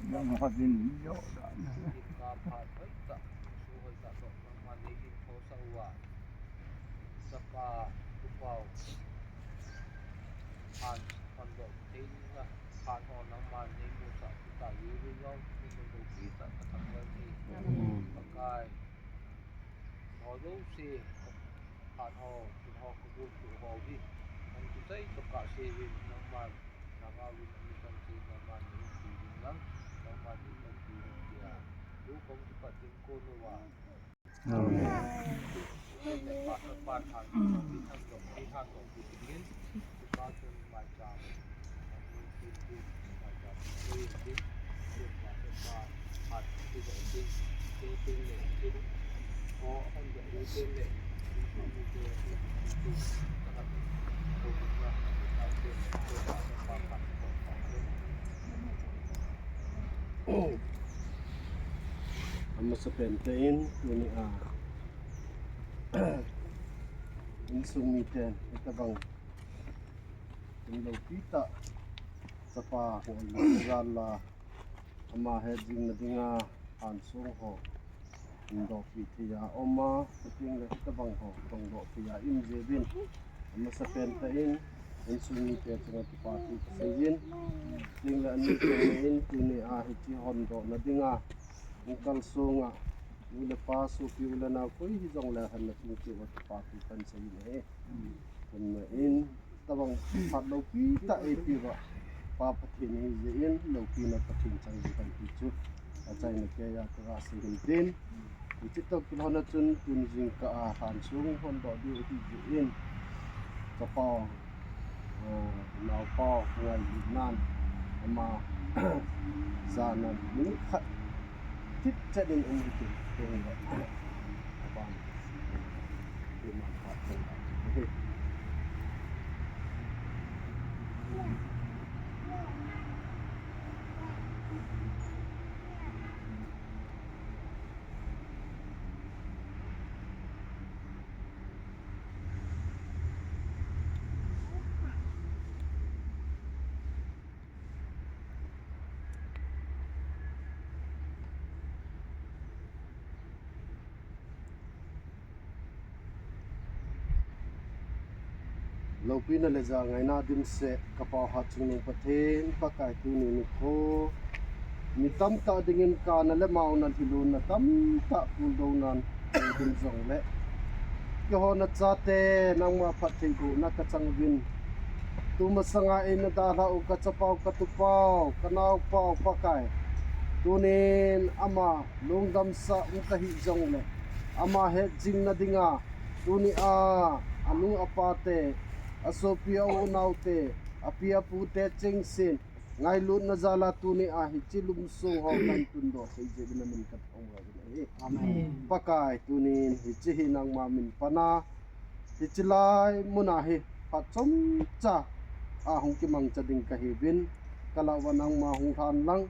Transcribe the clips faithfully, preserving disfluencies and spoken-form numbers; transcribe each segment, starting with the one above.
Nang hadin yo da na. Chapa, upau, phan, phan doh thei na, phan ho nangman neimusah ta, Yuri jong, neimusah ta, ka thangvah e. Pakai, ho jouse, phan ho, phan ho, kabu tu ho hi, nang tu chai to ka se uvin, nangman, nangma uvin, nang chang se, nangman, neimusah uvin lang, nangman, neimusah uvin lang, ya. Tu kong tu pa tin ko no wa. Amasapen tah in, tuni a, insung miten, hitabang, in loupi tah, chapa, hon, jal la, ama hetjing na dinga, hansung ho, in dohpi thei a, oma, puting le hitabang ho, dong dohpi a, in jebin, amasapen tah in, insung mite chunga kipa thu kasei in, ting le ani ting le in, tuni a hichi hon doh na dinga, in kalsunga, nu le pa sopi u le nao koi hijong le han na ting che wa kipa thu kan sei in he. Kun na in, tabang phat loupi tah eipe uva, Pa Pathen hi jeh in, loupi na Pathen chang jeh kan ti chu. Achaina keiya kaga sei hin tin. Hichi toh kilhon a chun tun jingkah a hansung hon doh diu ahi jeh in. Chapa, eh, naopa ngailut nan ama jana ni khat thipchet in um hitin. Teng le. Aban. Teng man khat teng le. Loupina le jangaina dimset, ka Pa hatchungnung Pathen, Pakai tuni nikho. Mi tamtah dingin kana le mauna lhilunna tamtah puldounan ding jongle. Keiho nachate nangma phattheibohna kachang uvin. Tumasanga eina dalhah u kachapau, katupau, kanaopau Pakai. Tunin ama lungdamsah um kahi jongle. Ama hetjingna dinga. Tuni a, anu apate, asopi a unaote, api apute chengsen, ngailutna jala tuni a hiche lungsung ho kahin tundoh thei jeh uvin namin kathangvah uvin ahi. Amen. Pakai tunin hiche hi nangma min pana, hiche lai muna hi phat chomcha a hung kimangcha ding kahiuvin, kalah uva nangma hung lhan lang,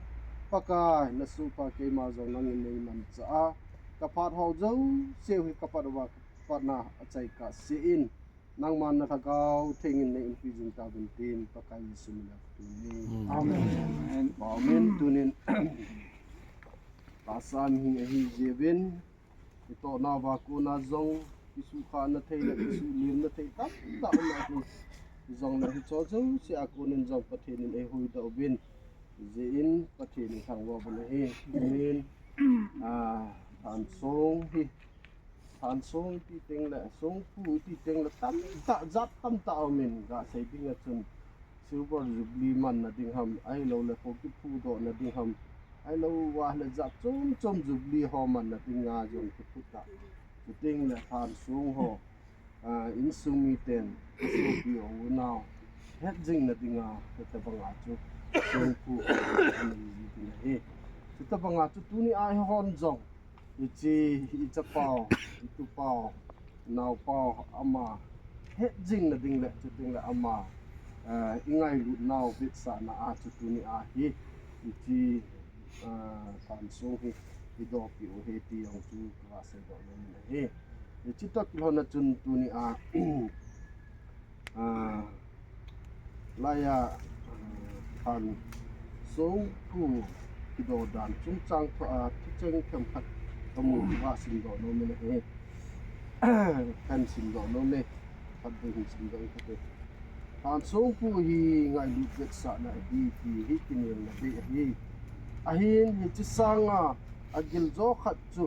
Pakai nasohpa keima jong nangin neimanchah a, kaphat ho jouse u hi kapat uva, patna achai kahsen, Nangman na Lhagao Theng in nei umpi jing tauvin tin Pakai Jesu min a katu e. Amen. Amen. Tunin tahsa mihem ahi jeh uvin, i tohna uva kona jong, kisukhahna thei le kisuhlimna thei tamtah um ahi. Hijongle hicho jouse a konin jong Pathen in eihuhdoh uvin, hijeh in Pathen i thangvah uvin ahi. Amen. Ah, thansong hi, thansong iti teng le, songphu iti teng le, tamtah, jat tamtah aumin, gasei dinga chun, Silver Jubilee manna ding ham, ahilouleh khopi phudohna ding ham, ahilouleh jat chom chom Jubilee ho manna dinga jong kiphut a. Chuteng le thansong ho, ah, insung miten, sopi u nao, hetjingna dinga, chuti banga chu, songphu, ahi. Chuti banga chu tuni a eihon jong, iche, ichapau, itupau, naopau, ama hetjingna ding le, chuteng le ama, eh, ingailut nau vetsahna a chu tuni a hi, iche, eh, thansong hi, idopi u ahi ti jong chu, kaseidoh nom in ahi. Iche toh kilhonna chun tuni a, ah, laiya, ah, thansong thu kidoh dan chungchang thu a thucheng themkhat kamu kahin simdoh nom in ahi. Kahin simdoh nom e. Khat vei hin simdoh in kate. Thansong thu hi ngailut vetsahna ahi ti hi kinelna bei ahi. Ahin hiche sanga agil jo khat chu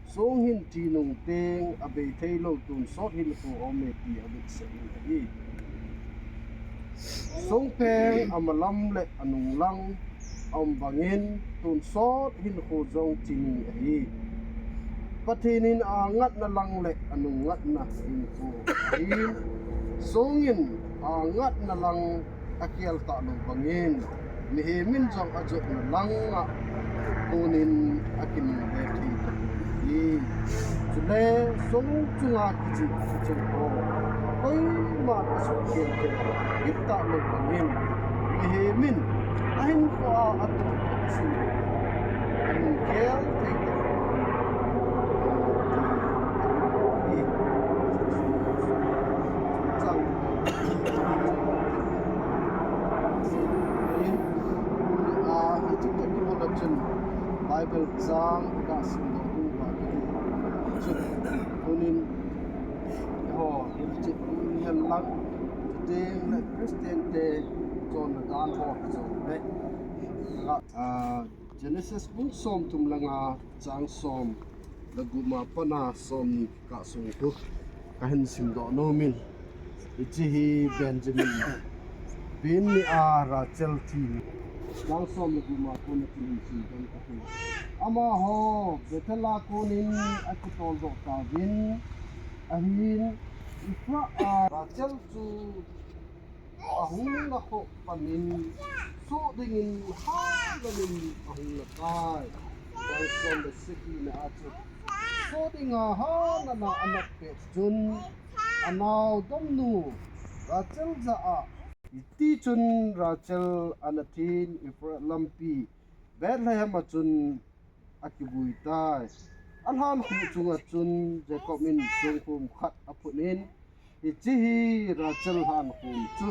Song hin thi nung teng abei theilou tonsot hinkho aume ti avetsah in ahi. Songpheng amalam le anunglang aum bangin tonsot hinkho jong thi ni ahi. Pathen in angatna lang le anungngatna hinkho ahin, song in angatna lang akhel talou bangin, mihem in jong ajotna langa konin akinungle thei tapon ahi. Chule song chunga kichih kichih ho koiman asuhkhel thei kit talou bangin, mihem in ahinkhoa atuh asun anunkhel thei tapon ahi. Chang. Ah, hiche toh kihoutoh chun Bible chang kasim doh diu ahi. Chun, tunin, ho, hiche, hen lang, chuteng le Christian te chonna dan ho, chule, ah, Genesis bung somthum le nga chang som le gup a pat a somni kikah sung khu kahin simdoh nom in. Hiche hi Benjamin pen ni a Rachel thi ni. Chang som le gup a pat a kahin simdoh nom in. Amaho Bethel a konin akitoldoh tauvin, ahin Ephrathah a Rachel chu ahung na khoh panin, soh dingin hahsa in ahung na tai. Chang som le sagi na a chun, soh dinga hahsa na anat pet chun, anao domnu Rachel jah a, hiti chun Rachel ana thin Ephrathah lampi Bethlehem a chun akivui tai. Alhan khu chunga chun Jacob in songkhom khat aphut in, hiche hi Rachel lhan khom chu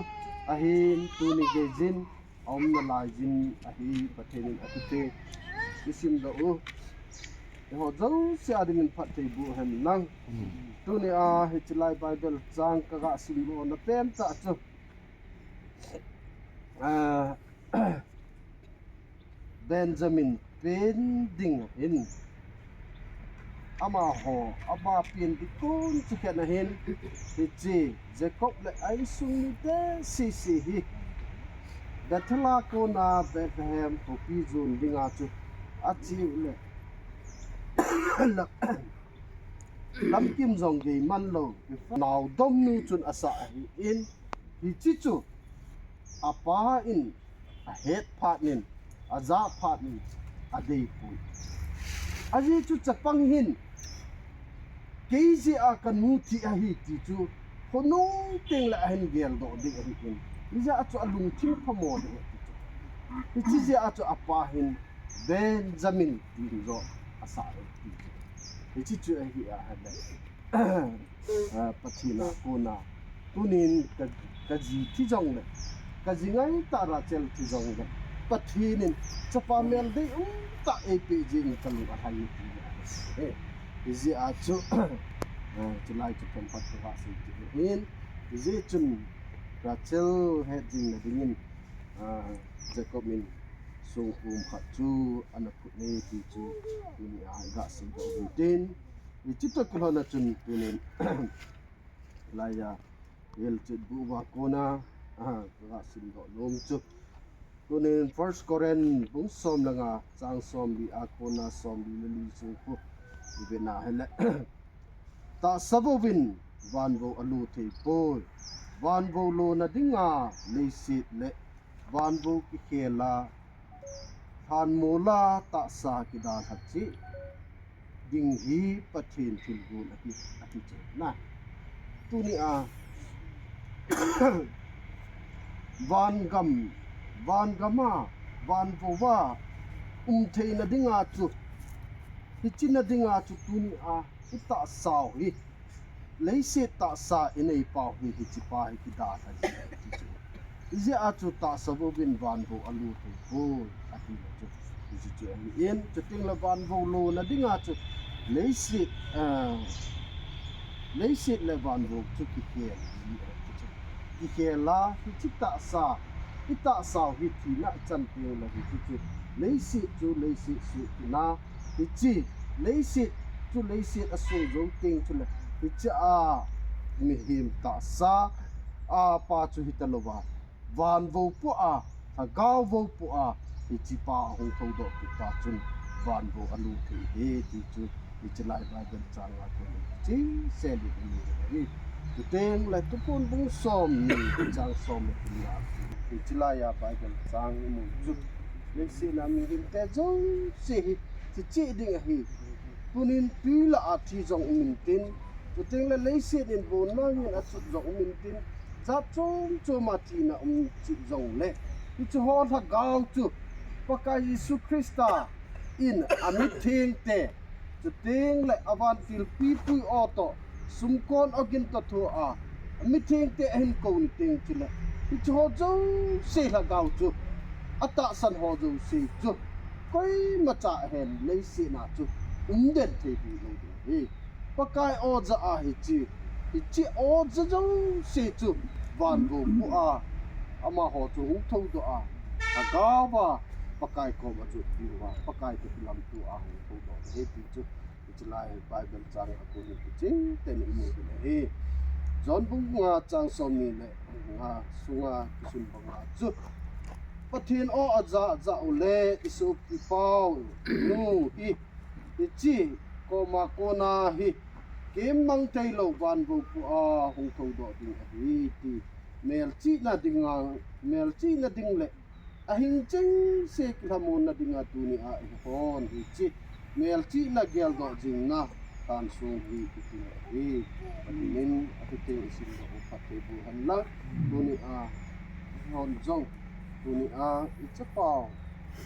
ahin, tuni geijin aum nalai jin ahi. Pathen in athute isimdoh u, eiho jouse a dingin phatthei boh hen lang. Tuni a hiche lai Bible chang kaga simdoh na pentah chu, ah, Benjamin pen ding ahin, amaho, ama pen ding kon chu khen ahin, hiche Jacob le a insung mite sese hi Bethel a kona Bethlehem khopi jon dinga chu ache u le, lamkim jong gei man lou, nao domnu chun asah ahin, hiche chu apa in ahet phat in, ajah phat in, adei poi. Ajeh chu chapang hin, kei jeh a kanu thi ahi ti chu, khonung teng le ahin geldoh ding ahin, hijeh a chu alungthim phamo ding ahi ti chu. Hiche jeh a chu apa hin Benjamin tin jong asah e ti chu. Hiche chu ahi a ahile, ah, Pathen a kona Tunin ka, ka ji thi jongle, ka ji ngaitah Rachel thi jongle, Pathen in chapa mel deium tah eipeh jeh in ka lung alhai e ti ahi. Hijeh a chu, ah, chulai chu themkhat ka va sei kit ahin. Hijeh chun Rachel het jing na dingin, ah, Jacob in songkhom khat chu ana phut e ti chu tunia i ga seidoh u hitin. Hiche toh kilhon a chun tunin laiya hilchetbu uva kona, ah, ka ga simdoh nom chu tunin First Corinth bung som le nga chang somli a kona somli le li sung khu i vena hile. Tahsa vouvin vanvou alu thei poi. Vanvou lona dinga leiset le vanvou kikhel a, lhanmol a tahsa kidalha cheh ding hi Pathen thilgon ahi, ati chu na. Tunia vangam, vangam a, vanvou a um theina dinga chu, hiche na dinga chu tunia i tahsa u hi, leiset tahsa i nei pau hi, hiche pa hi kidalha jeh ahi ti chu. Hijeh a chu tahsa vouvin vanvou alu thei poi, ati le chu. Hiche chu ahin, chuteng le vanvou lona dinga chu leiset, ah, leiset le vanvou chu kikhel ahi, ati chu. Kikhel a, hiche tahsa, i tahsa u hi thina chan teng le hiche chu leiset chu leiset suhthina, hiche leiset chu leiset asung jou teng chule, hiche a mihem tahsa a pa chu hita louva, vanvou pu a, lhagao vou pu a, hiche pa ahung thoudoh kit pa chun vanvou alu thei e ti chu hiche lai Bible chang a kon chengse le i mu ahi. Chuteng le Thuphon bung somni chang som le thum na, hiche laiya Bible chang i mu chu, leiset a mihemte jouse hi thi cheh ding ahi. Tunin twi lah a thi jong um intin, chuteng le leiset in vonna in achut jong um intin, jat chom chom a thina um cheh jongle, hiche ho lhagao chu Pakai Jesu Christa in amithengte, chuteng le avantil pipui aw toh, sumkon ogin toh thoa, amithengte ahin kou ni teng chule, hiche ho jouse lhagao chu, atahsan ho jouse chu, koimacha ahen leiset na chu umden thei hih lou ding ahi. Pakai aw jah a hiche, hiche aw jah jouse chu vanvou pu a, amaho chu hung thoudoh a, lhagao a, Pakai kom a chu diu a, Pakai toh kilamto a hung thoudoh ahi ti chu hiche lai Bible chang a kon hi kiching teni i mu ding ahi. John bung nga chang somni le nga sunga kisun banga chu, Pathen aw ajah jah u le i sopi pau nu hi, hiche koma kona hi, kemmang theilou vanvou pu a hung thoudoh ding ahi ti, melchihna dinga, melchihna ding le ahing chengse kilhamonna dinga tunia eihon hiche melchihna geldoh jingna lhansong hi i tun u ahi. Pathen in athuteng i simdoh u phatthei boh hen lang, tunia eihon jong, tunia i chapau,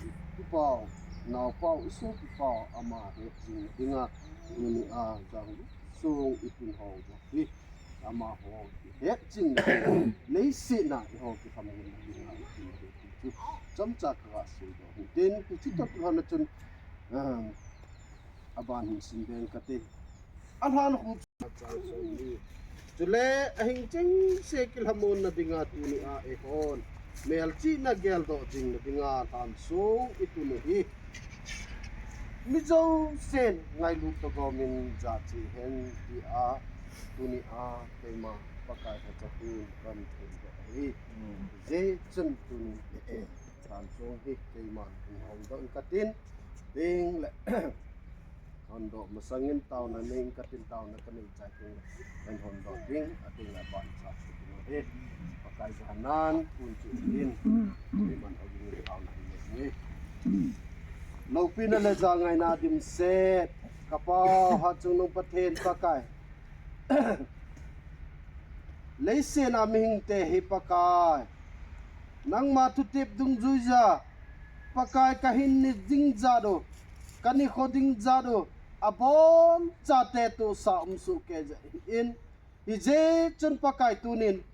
i tupau, naopau, i sopipau ama het jing dinga tunia jong song i tun ho jong hi amaho kihet jing le, leiset na eiho kilhamonna dinga i tun u ahi ti chu chomcha ka ga seidoh u hitin, hiche toh kilhon a chun, um, aban hin sim beng kate. Alhan khu chule ahing chengse kilhamonna dinga tunia eihon melchihna geldoh jingna dinga lhansong i tun u ahi. Mi jousen ngailut toh gomin jachat hen tia tunia keima Pakai lhacha hun kahin thumdoh ahi. Hijeh chun tuni lhansong hi keiman hung hongdoh ing katin, ding le hondoh masangin taona nei ing katin, taona kanei chai teng le kahin hondoh ding, ading le aban cha chu tuni hi Pakai janan pun chu in, keiman ogin taona hin nei nge. Loupina le jangaina dimset, ka Pa hatchungnung Pathen Pakai, leiset a mihingte hi Pakai, nangma thutep dungjuija, Pakai, kahin ni ding jat u, kanikho ding jat u, abonchate tohsa umsoh kei jeh in, Hijeh chun Pakai tunin,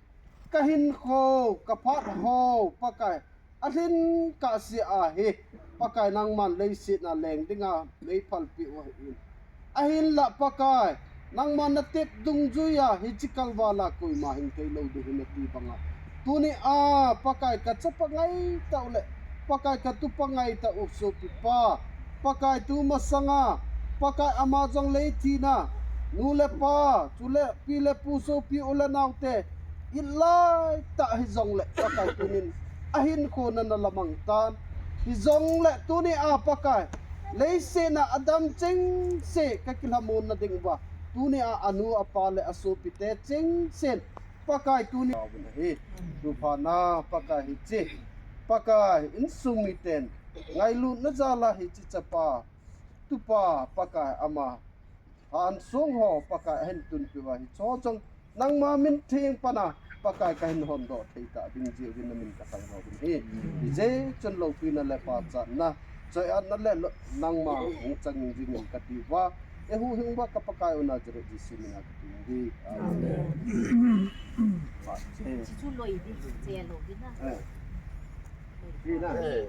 ka hinkho, ka phat ho, Pakai, alhin kahse ahi, Pakai nangman leiset a leng dinga meiphalpeh u ahin. Ahinlah Pakai, nangman natep dungjuiya hiche kalvala koima hing thei lou ding ahi nati banga. Tunia, Pakai ka chapa ngaitah u le, Pakai ka tupa ngaitah u sopipa, Pakai tu masanga, Pakai ama jong leithina, nu le pa, chule pi le pu sopi u le naote, ilaitah hijongle, Pakai tunin, ahinkho nana lamang tan. Hijongle, tunia Pakai, leiset a adam chengse kakilhamon na ding uva. Tunia anu, apa le asopite chengsen, Pakai tuni hi. Tuphatna Pakai hiche. Pakai insung miten ngailutna jal'a hiche chapa, tupa Pakai ama hansong ho Pakai ahin tunpeh uva hicheho jong nangma min theng pana Pakai kahin hondoh thei tading jeh uvin namin kathangvah uvin ahi. Hijeh chun loupina le pachatna, choi-atna le lo-, nangma hung chang jingin kati uva, eihuhhing uva ka Pakai u Nazareth Jesu mina kati uve. Amen. Amen. Hichu loi ding, che lou ding na. Eh. Loi ding na. Eh.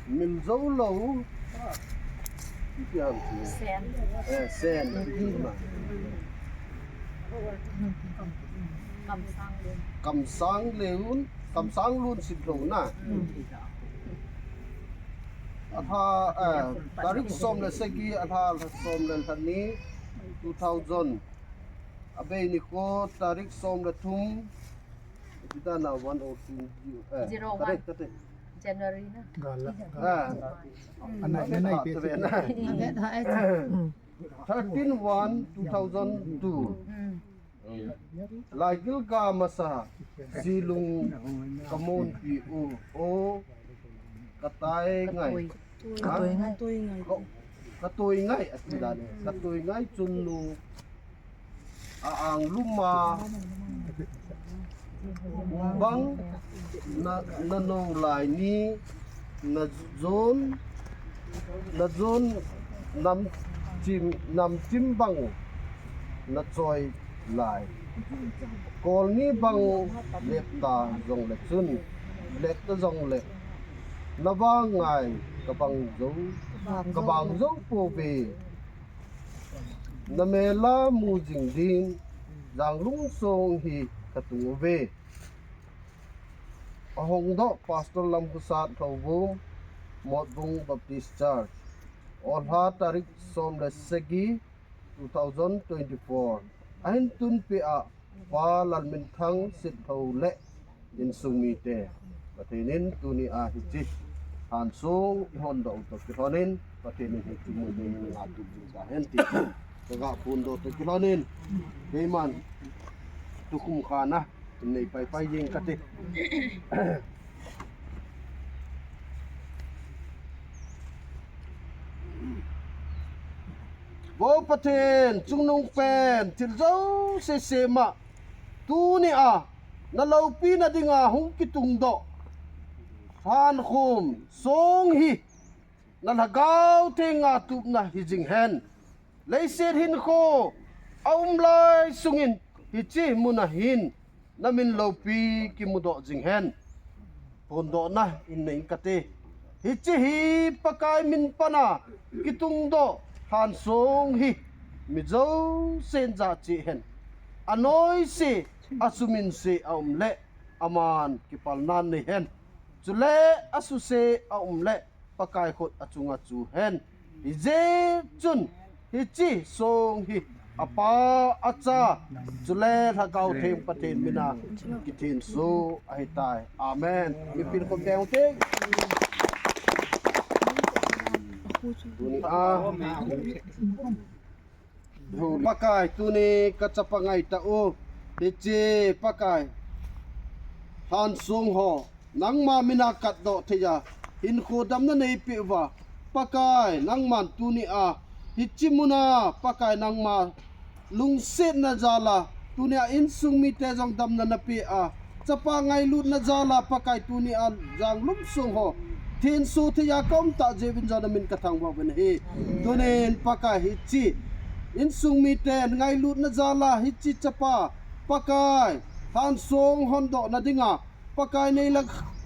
Mil jou lou. Ipi ham ti. Sen. Eh, Sen. Kamsanglun. Kamsanglun, Kamsanglun Sitlhou na. Alha, eh, tarik som le sagi, alha, alha som le lhani, two thousand. Abei nikho tarik som le thum. Iti dan a one oh two, eh, zero one. Tarik, tarik. January na. Gala. Ah. Anai, anai, ah, pe. Thirteen one two thousand two. Mm. Laigil ga masa, silung kamonpi u, o, katai ngai. Katoi ngai. Ka, katoi ngai, ati dan e. Katoi ngai chun nu, a-ang luma, bang, na, nanou lai ni, najon, najon, namchim, namchim bang, nachoi lai. Kol ni bang lepta jongle chun, lepta jongle, navang ngai kabang jou, kabang jou pouve. Namel a mu jing din, Janglung song hi katung uve. Ahongdoh Pastor Lamkhosat Lhouvum, Motbung Baptist Church. Olha tarik som le sagi, two thousand twenty-four. Ahin tunpeh a, Pa Lalminthang Sitlhou le insung mite. Pathen in tunia hiche hansong ihondoh u toh kilhonin, Pathen in hiche mun hi ngatup jing tahen ti kaga phondoh toh kilhonin, keiman tukum khat na nei paipai jing kate. Vo Pathen, chungnungpen, thil jouse sema, tunia naloupina dinga hung kitungdoh hankhom song hi, na Lhagao Theng ngatupna hijing hen. Leiset hinkho aum lai sungin hiche muna hin namin loupi kimudoh jing hen. Phondohna in nei kate. Hiche hi Pakai min pana kitungdoh hansong hi mi jousen jachat hen. Anoise, asuminse aum le aman kipalna nei hen. Chule asuse aum le Pakai khut achunga chu hen. Hijeh chun hiche song hi Apa, Acha, chule Lhagao Theng Pathen mina kithenso ahitai. Amen. Mipin khom teng teng. Tunia Pakai, tuni kachapa ngaitah u, hiche Pakai, hansong ho, nangma mina katdoh theiya hinkho damna neipeh uva, Pakai, nangman tunia hiche muna, Pakai, nangma lungsetna jal'a, tunia insung mite jong damna napeh a, chapa ngailutna jal a Pakai tuni a Janglum song ho thenso thei a ka um tah jeh uvin jong na min ka thangvah uvin ahi. Tunin Pakai hiche insung miten ngailutna jal a hiche chapa Pakai thenso hon doh na dinga Pakai nei le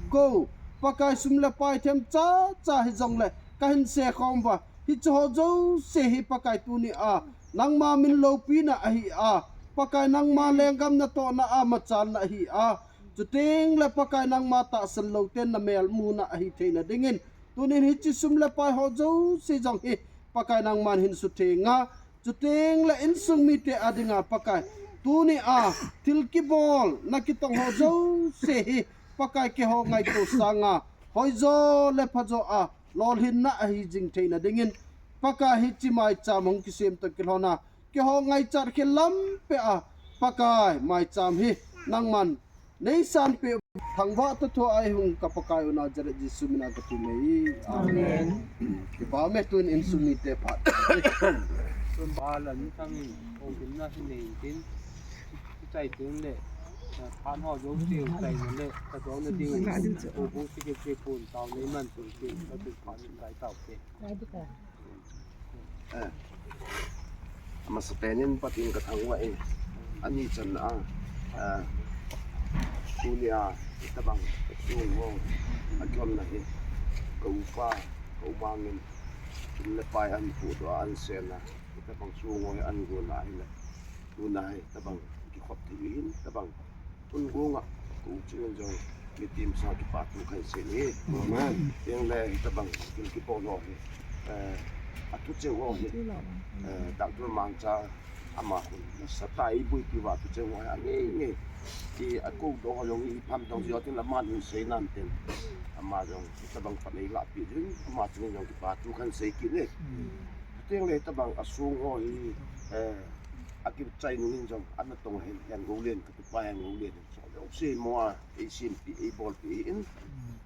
gou, Pakai sum le pai them chacha hijongle ka hin sei khom uva, hiche ho jouse hi Pakai tuni a nangma min loupina ahi a, Pakai nangma lenggam natohna a machalna ahi a, chuteng le Pakai nangma tahsan lou ten na mel muna ahi theina dingin, tunin hiche sum le pai ho jouse jong hi Pakai nangman hin sutheng a, chuteng le insung mite a dinga Pakai, tuni a thil kibol na kitong ho jouse hi Pakai keiho ngaito sanga hoijo le phajo a lolhinna ahi jing theina dingin, Pakai hiche maicham hung kisem toh kilhon a keiho ngaichat khel lampi a, Pakai maicham hi nangman nei sanpeh thangvah toh thua eihung ka Pakai u Nazareth Jesu mina ka thum e. Amen. Amen. Kipa me, tun insung mite phat. Sun ba lan thang in, o kin na sin nei tin. Chai tun le, phat ho jo tiu, chai mun le, ka jo na tiu. O bu si ke ke pun, tao nei man tu tiu, ka tu phat in kai tao ke. Eh, amasapen in Pathen ka thangvah in, ani channa a, eh, tunia hitabang song ho akiumna hi, ka upa, ka u Mang in, sum le pai ahin pudoh a ahin sen a, hitabang song ho hi ahin gon a ahile, tuna hitabang kikhop thei u ahin, tabang Tun gonga, ka u Ching in jong, mipi masanga kipa thu kahin sei e. Amen. Tengle hitabang thil kibol ho hi, eh, athu cheng ho hi, eh, Doctor Mangcha, ama hin nasatah a eiboipi uva athu cheng ho hi angei ngei. Ti akou doh ho jong hi pham dong jio tin aman hin sei nan tin. Ama jong hitabang phat eilahpeh jing, ama chungin jong kipa thu kahin sei kit e. Tengle hitabang asong ho hi, eh, akichai nungin jong, ana tong hin, hin go len, ka Pa Henglou le ding, so, jouse mo a, eisempi, eibolpi in,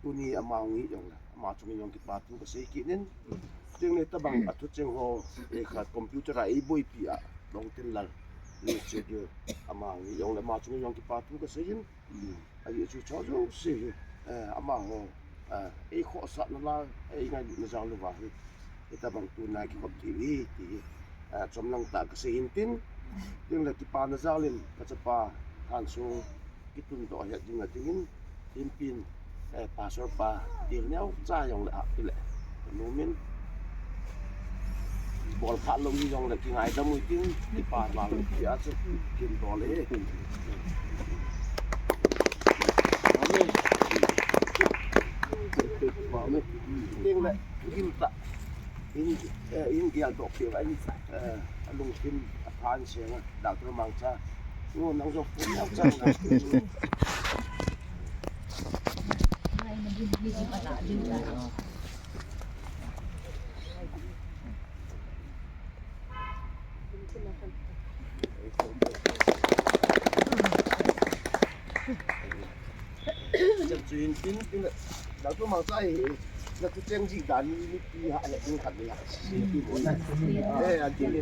tuni ama hung hi jongle, ama chungin jong kipa thu kasei kit in, tengle tabang athu cheng ho, eh, khat computer a eiboipi a, Longtinlal, le che de, ama hung hi jongle, ama chungin jong kipa thu kasei in, ahi chu cho jouse hi, eh, amaho, eh, eikhohsahna la, eingailutna jal uva hi, hitabang tuna kikhop thei u ahi, ti hi, eh, chomlang tah kasei in tin, tengle kipana jal in, ka chapa, Thansong, kitun doh het ding a dingin, Inpin, eh, Pastor pa, til neocha jongle, ah, tile, ka nom in, bol phat lou hi jongle, kingaidam u hitin, kipa vang, tia chu, kin bol e. Amen. Amen. Tengle, gim tah. In, eh, in gel doh peh uva in, eh, alungthim aphan seng a, Doctor Mangcha. Ngo nang jong pun nang chang na. Chak chu hin tin, tin, Doctor Mangcha hi, na thu cheng ji dan ni, ni pi ha, he, ni khat ni ha, si, si, pi mo na. Eh, a ti ni.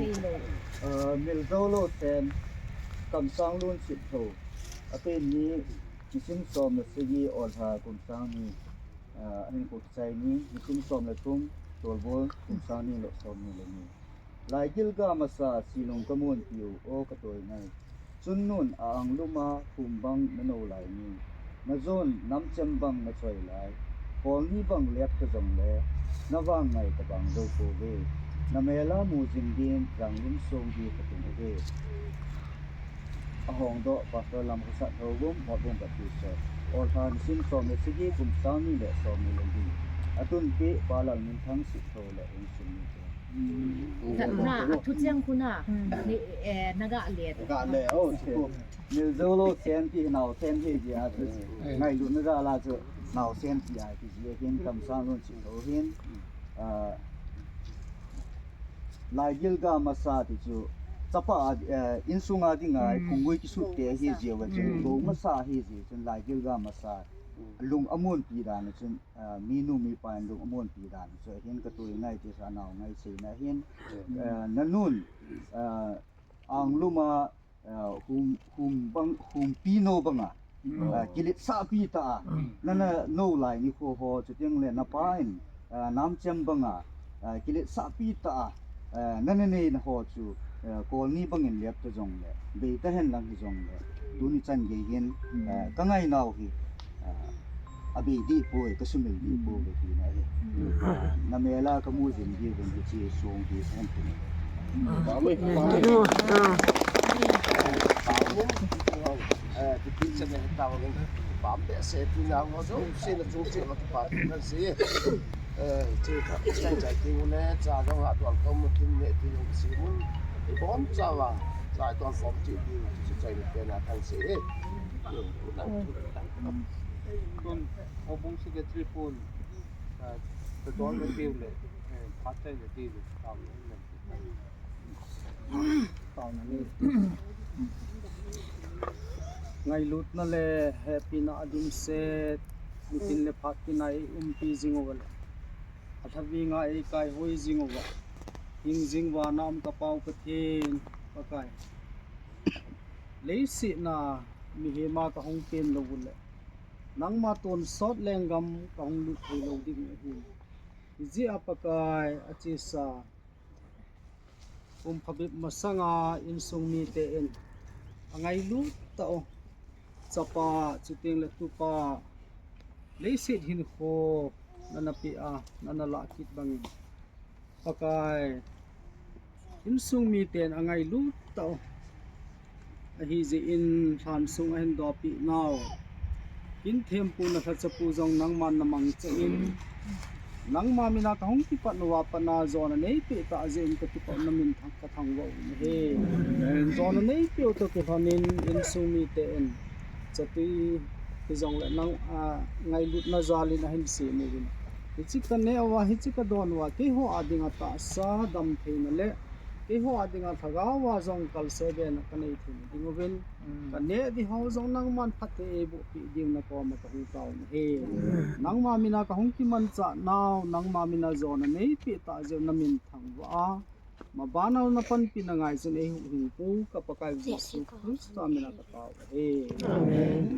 Eh, Milzo Losen, Kamsanglun Sittho. Apen ni, nisim som le sagi, Olha kum sang ni, eh, ahin kou kichai ni, nisim som le thum, Tolbol, kum sang ni le som ni le ni. Laigil ga masa silung ka munpi u, o ka Toingai. Chun nun a anglum a hum bang na no lai ni. Na jon namchem bang na choi lai. Kol ni bang lep ka jong le, na vang ngai ka bang zo ko ve. Na mel a mu jing din, Janglum song hi ka tung u ve. A hong doh, Pastor Lamkhosat Thogum, Motbung Baptist Church. Olha nisim som le sagi kum sang ni le som ni le li. A tun pi, Pa Lalminthang Sittho le insung mite. Na, na, a thu cheng khu na, ni, eh, na ga le. Ga le, oh, Milzo Losen ti nao sen hi ji a chu. Ngailutna jal a chu nao sen ti a ti ji a hin Kamsanglun Sittho hin. Ah, Laigil ga masa ti chu chapa a, eh, insung a dinga, mm, khunggui kisut te hi ji a chu. Mm. Go masa hi ji chun Laigil ga masa. Mm. Lung amun pi dan chun, ah, minu mipa in lung amun pi dan chu hin ka Toingai ti sa nao ngai sei na hin. Mm. Eh, na nun, eh, anglum a, eh, hum, hum bang, humpi no banga, Ah, kiletsahpi tah a, nana nou lai nikho ho, chuteng le napa in, ah, namchem banga, ah, kiletsahpi tah a, ah, nana nei na ho chu, ah, kol ni bangin lep ta jong le, bei ta hen lang hi jong le, tuni chan gei hin, ah, ka ngai nau hi, ah, abei dih poi, ka sumil dih poi, ka tina hi. Ah, na mel a ka mu jing dih uvin hiche song hi hen tuni. Amen. Amen. Eh, titin sa ne ta wa ngen. Pam behseh tina ngo jo, se na chung che wa pa tin na se. Eh, che ka, chai chai ti mo ne, cha jong ha tuan ka mo tin ne ti jong se mo. Ibon cha wa, cha tuan kom ti ti, se chai ne pe na kan se. Eh, tun, obung secretary pun, eh, ka don le ti le, eh, phat chai le ti le, ta mo ne. Taona ni. Ngailutna le hepina adimset, nitin le phat tina eiumpi jing uva le, alhavinga eikaihoi jing uva, hingjing vana um ka Pa u Pathen, Pakai. Leiset a mihem a ka hung pen lou u le, nangma tonsot lenggam ka hung lut thei lou ding ahi. Hijeh a Pakai, achesa kum phabep masanga insung mite in angailut tah u, chapa, chuteng le tupa, leiset hinkho nana pe a, nana lah kit bangin, Pakai, insung miten angailut tah u. Ahijeh in lhan sung ahin dopi nau, kin thempu na lhachapu jong nangman na mangcha in, nangma mina ka hung kipat uva pat a jona neipeh tah jeh in ka kipat na min thang, ka thangvah u ahi. Jona neipeh u toh kilhon in insung mite in chatui hijong le nang, ah, ngailutna jal in ahin sem uvin. Hiche ka neh uva, hiche ka don uva, keiho a dinga tahsa damtheina le keiho a dinga lhagao a jong kalsebena ka nei theina ding uvin, ka neh ding ho jong nangman phatthei eiboh peh diu na koma ka hung tao u ahi. Nangma mina ka hung kimanchah nau, nangma mina jona neipeh tah jeh u na min thangvah a, maban a na panpina ngaijin eihuhhingpu ka Pakai Jesu Christa mina ka tao u ahi. Amen.